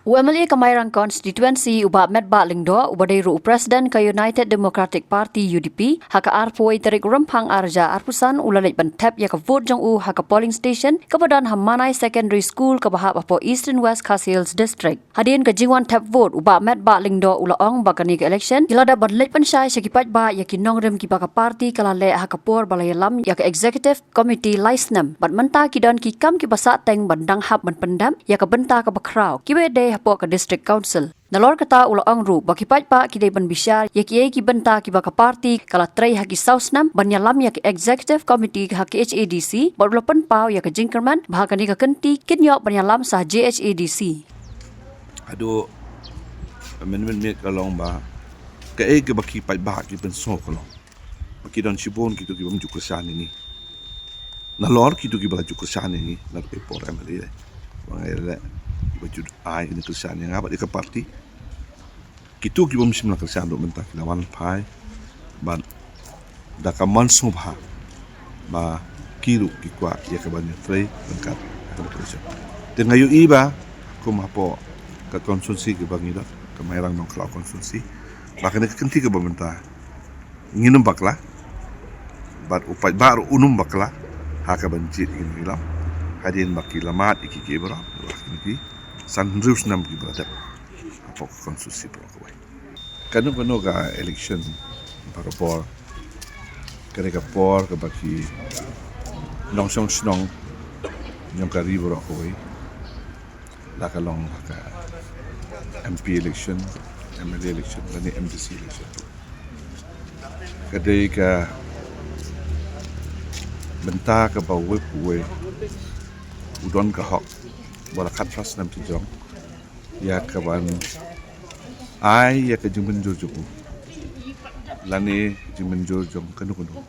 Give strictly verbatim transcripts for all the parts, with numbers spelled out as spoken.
U M L A ka Mairang Constituency, u Bah Metbah Lyngdoh, uba dei ruh u President ka United Democratic Party, U D P, ha ka arphew tarik Rymphang arhajar arphew san, u la leit ban thep ïa ka vote jong u ha ka polling station kaba don ha Manai Secondary School kaba hap hapoh Eastern West Khasi Hills District. Hadien ka jingwan thep vote, u Bah Metbah Lyngdoh u la ong ba kane ka election ki la dep ban leit pynshai sha ki paidbah ïa ki nongrim kiba ka party ka la leh ha ka por ba la ïalam ïa ka executive committee lai snem, bad mynta ki don ki kam kiba sah teng ban dang hap ban pyndep ïa ka bynta kaba khraw kiba dei hapoh ka district council. Nalor kata u la ong ruh ba ki paidbah ki dei ban bishar ïa kiei ki bynta kiba ka party ka la trei ha ki saw snem ban ïalam ïa ka executive committee ha K H A D C, bad u la pynpaw ïa ka jingkyrmen ba ha kane ka kynti kin ïoh ban ïalam sa J H A D C. Haduh mynmiet ka long ba kaei kaba ki paidbah ki pynsngew ka long ba ki don shibun kito ki bym ju kyrshan ïa ngi. Nalor kito kiba la ju kyrshan ïa ngi naduh i por M L A. Ba nga ïaleh kiba ju ai kine kyrshan ïa nga bad ïa ka party. Kito ki bym shym la kyrshan ruh mynta ki la wan phai bad da ka mon sngewbha ba ki ruh ki kwah ïa ka ban ïatrei ryngkat ha ka election. Te nga ïohi ba kum hapoh ka constituency kaba ngi don, ka Mairang Nongkhlaw constituency, ba kane ka kynti kaba mynta ngin ym bakla bad u paidbah ruh un ym bakla ha ka ban jied ïa kine ki lam hadien ba ki la mad ïa ki kiei baroh, ba kine ki san hynriew snem kiba la dep hapoh ka constituency baroh kawei. Kano kano ka election barabor ka dei ka por kaba ki nongshong shnong jong ka ri baroh kawei, la ka long ha ka M P election, M L A election lane M D C election, ka dei ka bynta kaba uwei pa uwei u don ka hok ba la khatphra snem sha jrong ïa ka ban ai ïa ka jingmynjur jong u lane ka jingmynjur jong kano kano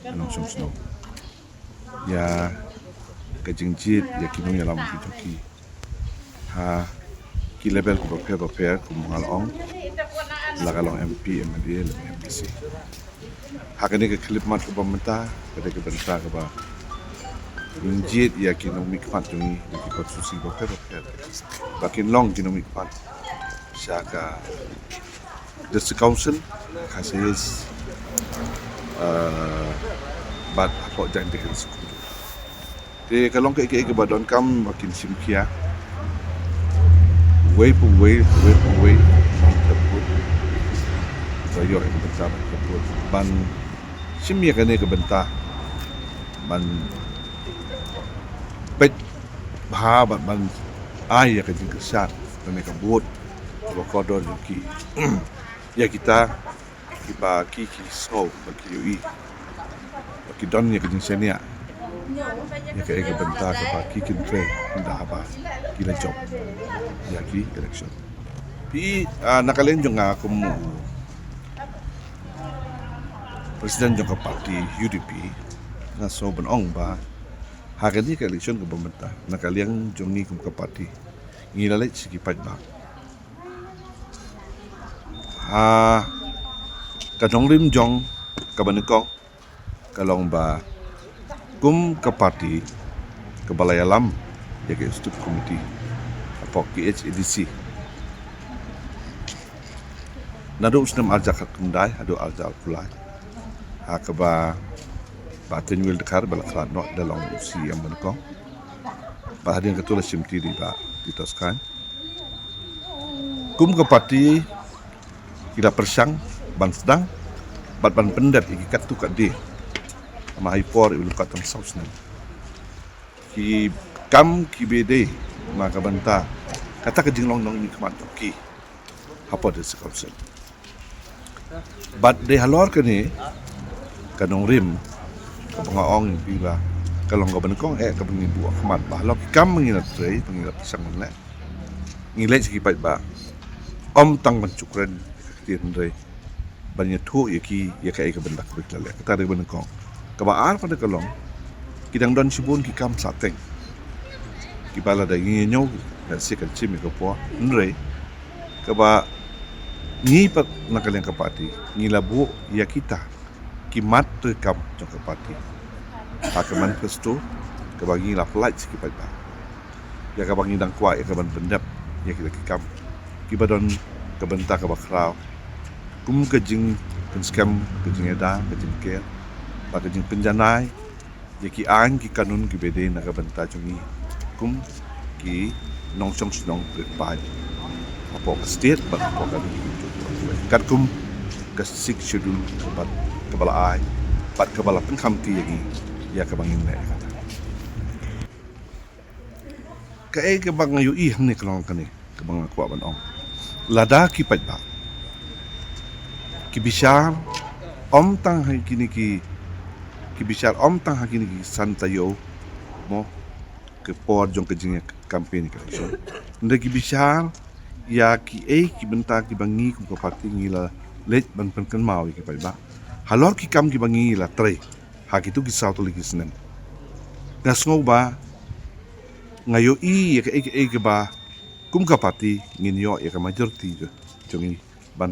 ka nongshong shnong ïa ka jingjied ïa ki nongïalam ki jong ki ha ki level kiba pher ba pher, kum nga la ong, la ka long M P, M L A lane M D C. Ha kane ka khyllipmat kaba mynta ka dei ka bynta kaba ngin jied ïa ki nongmihkhmat jong ngi na ki constituency ba pher ba pher ba kin long ki nongmihkhmat sha ka District Council, Khasi Hills, eh, bad hapoh Jaintia Hills. Te ka long kaei kaei kaba donkam ba kin shim khia. Uwei pa uwei, uwei pa uwei, nongthep vote, ba ïoh ïa ka bynta ban thep vote, ban shim ïa kane ka bynta ban peit bha bad ban ai ïa ka jingkyrshan lane ka vote kaba kordor jong ki ïa kita kiba ki, ki sngew ba ki ïohi ba ki don ïa ka jingshaniah ïa kaei ka bynta kaba ki kin trei ynda haba ki la jop ïa ki election. Phi, ah, na ka liang jong nga kum u President jong ka party U D P, nga sngew ban ong ba ha kane ka election kaba mynta, na ka liang jong ngi kum ka party, ngi la leit sha ki paidbah. Ha ka nongrim jong kaba nyngkong ka long ba kum ka party kaba la ïalam ïa ka executive committee hapoh K H A D C naduh u snem arhajar khatkhyndai haduh arhajar arphew lai, ha kaba Bah Tynwiel Dkhar ba la khlad noh da long u C E M ba nyngkong. Bad hadien kata la shimti da i Bah Titos Chyne. Kum ka party ki la pyrshang ban sdang bad ban pyndep ïa ki katto katne. Namar ha i por iba lyngkot tang saw snem ki kam kiba dei na ka bynta kata ka jinglong nongmihkhmat jong ki hapoh District Council. Bad dei halor kane ka nongrim kaba nga ong ïa phi ba ka long kaba nyngkong eh kaba ngi buh khmat ba halor ki kam ba ngi la trei, ba ngi la pyrshang ban leh, ngi leit sha ki paidbah ym tang ban shu kren ïa ka ktien, hynrei ban ïathuh ïa ki ïa kaei ka bynta kaba ki la leh. Kata dei kaba nyngkong. Kaba ar pat ka long ki dang don shibun ki kam sahteng kiba lada ngi ïa ñiew, lehse kan shim ïa ka por, hynrei kaba ngi pat na ka liang ka party ngi la buh ïa kita ki mat treikam jong ka party ha ka manifesto kaba ngi la pyllait sha ki paidbah, ïa kaba ngi dang kwah ïa ka ban pyndep ïa kita ki kam kiba don ka bynta kaba khraw, kum ka jingpynskhem, ka jingïada, ka jingker, bad ka jingpynjanai ïa ki aiñ ki kanun kiba dei na ka bynta jong ngi kum ki nongshong shnong paid hapoh ka state bad hapoh ka ri. Katkum ka Sixth Schedule kaba, kaba la ai bad kaba la pynkhamti ïa ngi ïa kaba ngin leh ïa kata. Kaei kaba nga ïohi hangne ka long kane kaba nga kwah ban ong. Lada ki paidbah ki bishar ym tang ha kine ki, ki bishar ym tang ha kine ki san taïew, mo, ka por jong ka jingïa campaign ka election. Hynrei ki bishar ïa kiei ki bynta kiba ngi kum ka party ngi la leit ban pynkynmaw ïa ki paidbah halor ki kam kiba ngi la trei ha kitu ki saw tylli ki snem. Nga sngew ba nga ïohi ïa kaei kaei kaba kum ka party ngin ïoh ïa ka majority jong ngi ban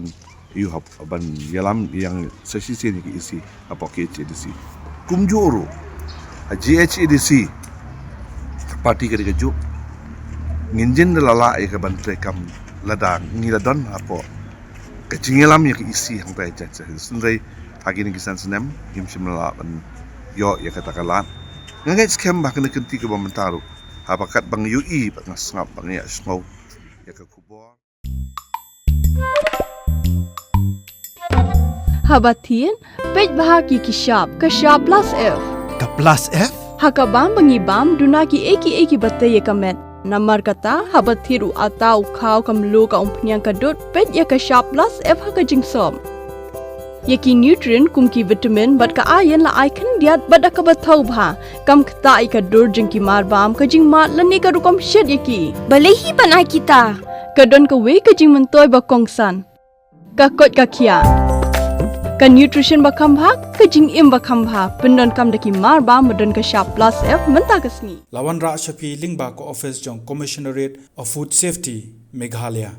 ïoh hap, ban ïalam ïa sa shisien ïa ka E C hapoh ka G H A D C. Kumjuh ruh ha G H A D C ka party ka dei kajuh, ngin jin da la lah ïa ka ban trei kam lada ngi la don hapoh ka jingïalam ïa ka E C hangtai jan sa. Hynrei ha kine ki san snem ngim shym la lah ban ïoh ïa kata ka lad. Nga ngeit skhem ba kane ka kynti kaba mynta ruh, haba katba nga ïohi bad nga sngap bad nga ïa sngew ïa ka khubor. Haba thied, peit bha ki ki shap, ka shap plus F. Ka plus F? Ha ka bam ba ngi bam, duna kiei kiei kiba tei ïa ka met. Namar kata, haba thied u atta, u khaw, ka mluh, ka umphniang, ka dud, peit ïa ka shap plus F ha ka jingsop. Ïa ki nutrient kum ki vitamin bad ka iron la ai khyndiat bad da kaba thaw bha. Kam ktah ïa ka dur jong ki marbam, ka jingmad lane ka rukom shet ïa ki. Balei hi ban ai kita? Ka don kawei ka jingmyntoi ba kongsan. Ka koit ka khiah. Ka nutrition ba kham bha, ka jingim ba kham bha. Pyndonkam da ki marbam ba don ka shap plus F mynta ka sngi. La wanrah sha phi lyngba ka ophis jong Commissionerate of Food Safety, Meghalaya.